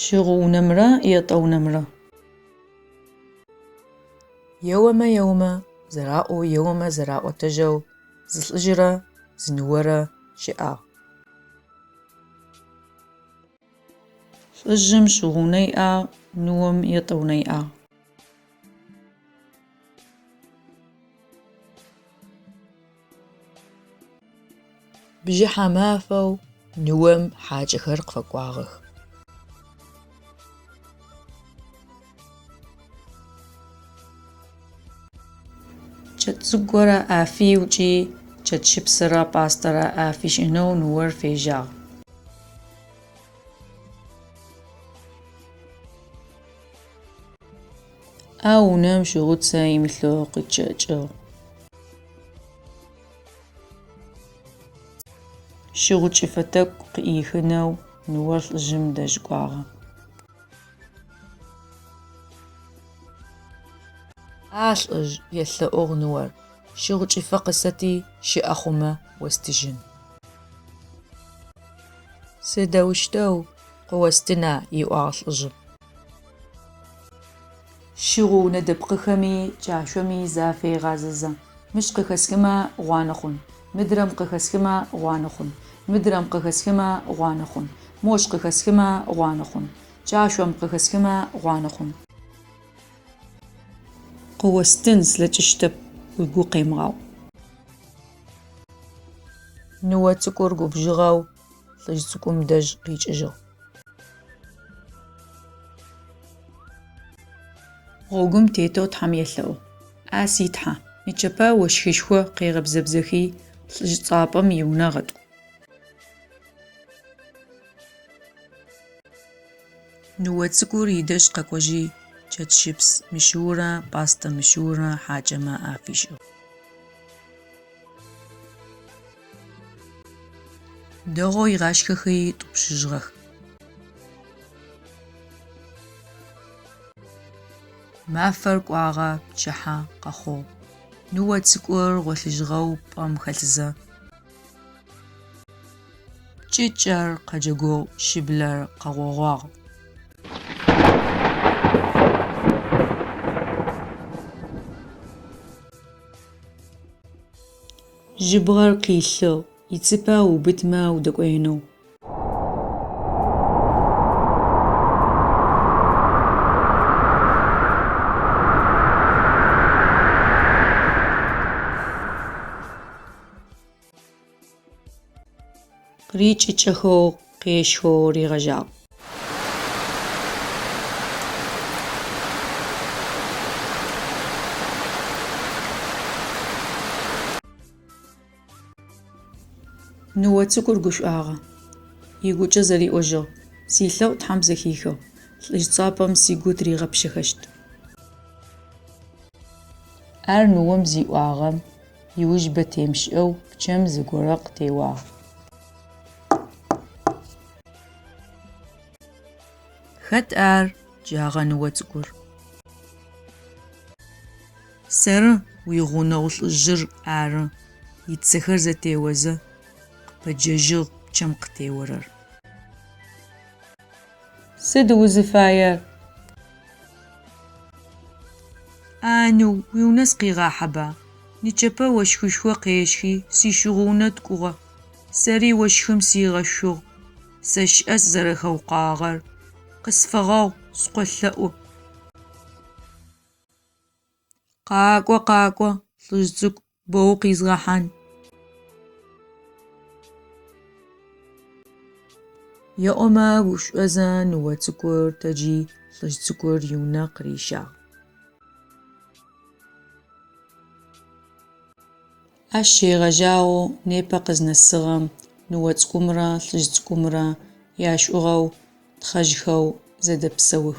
Щыгъуунэмрэ ятӏэунэмрэ. Еомэ, еомэ, зэраӏоу еомэ зэраӏотэжьэу зы лӏыжъырэ зы ныорэ щыӏагъ. Лӏыжъым щыгъуунэ иӏагъ, ныом ятӏэунэ иӏагъ. Бжыхьэ мафэу ныом хьакӏэхэр къыфэкӏуагъэх. Чэт цӏыкӏу горэ афиукӏи, чэтщыпсырэ пӏастэрэ афишӏынэу ныор фежьагъ. Ау унэм щыгъуцэ имылъэу къычӏэкӏыгъ. Щыгъу чӏыфэ тӏэкӏу къыӏихынэу ныор лӏыжъым дэжь кӏуагъэ. А лӏыжъ, елъэӏугъ ныор, щыгъу чӏыфэ къысэти, щыӏэ хъумэ, остыжьын. Сыдэущтэу къыостына? ыӏуагъ лӏыжъым. Щыгъуунэ дэпкъыхэми кӏашъоми зафигъазэзэ, мыщ къыхэсхымэ гъуанэ хъун, мыдрэм къыхэсхымэ гъуанэ хъун, мыдрэм къыхэсхымэ гъуанэ хъун, мощ къыхэсхымэ гъуанэ хъун, кӏашъом къыхэсхымэ гъуанэ хъун. Къыостын слъэкӏыщтэп, угу къемыгъау. Ныо цӏыкӏур губжыгъэу лӏыжъ цӏыкӏум дэжь къикӏыжьыгъ. Гъогум тетэу Тхьэм елъэӏугъ: А си Тхьэ, нычэпэ ощхышхо къегъэбзэбзэхи, лӏыжъ цӏапӏэм иунэ гъэткӏу. Ныо цӏыкӏур идэжь къэкӏожьи, чэтщыпс мыщыурэ пӏастэ мыщыурэ хьакӏэмэ афишӏыгъ. Дэгъоу ыгъашхэхи ытӏупщыжьыгъэх. Мафэр кӏуагъэ, пчыхьэ къэхъугъ. Ныо цӏыкӏур гъолъыжьыгъэу пӏэм хэлъызэ. Пчыкӏэр къэджэгугъ, шыблэр къэгъогъуагъ. Жьыбгъэр къилъыгъ, ицыпэ ыубытмэ удэкӏоенэу. Къырикӏыкӏыхэу къещхэу ригъэжьагъ. Ныо цӏыкӏур гушӏуагъэ, ыгукӏэ зэриӏожьыгъ: «Силъэӏу Тхьэм зэхихыгъ, лӏыжъ цӏапӏэм сыгу тыригъэпщэхэщт». Ар ныом зиӏуагъэм ыуж бэ темышӏэу пчъэм зыгорэ къытеуагъ. Хэт ар? джагъэ ныо цӏыкӏур. Сэры, уигъунэгъу лӏыжъыр ары, ыцэхэр зэтеозэ, къыпэджэжьыгъ пчъэм къытеорэр. Сыд узыфаер? А ныу, уиунэ сыкъигъахьэба? Нычэпэ ощхышхо къещхи, сищыгъуунэ ткӏугъэ. Сэри ощхым сигъэшъугъ. Сэшӏэ сызэрэхэукъуагъэр. Къысфэгъэгъу, сыкъолъэӏу. Къакӏо, къакӏо, лӏыжъ цӏыкӏу, боу укъизгъэхьан. Еӏомэ гушӏозэ ныо цӏыкӏур тэджи лӏыжъ цӏыкӏур иунэ къырищагъ. Ащ щегъэжьагъэу непэ къызнэсыгъэм ныо цӏыкӏумрэ лӏыжъ цӏыкӏумрэ яшӏугъэу, тхъэжьхэу зэдэпсэух.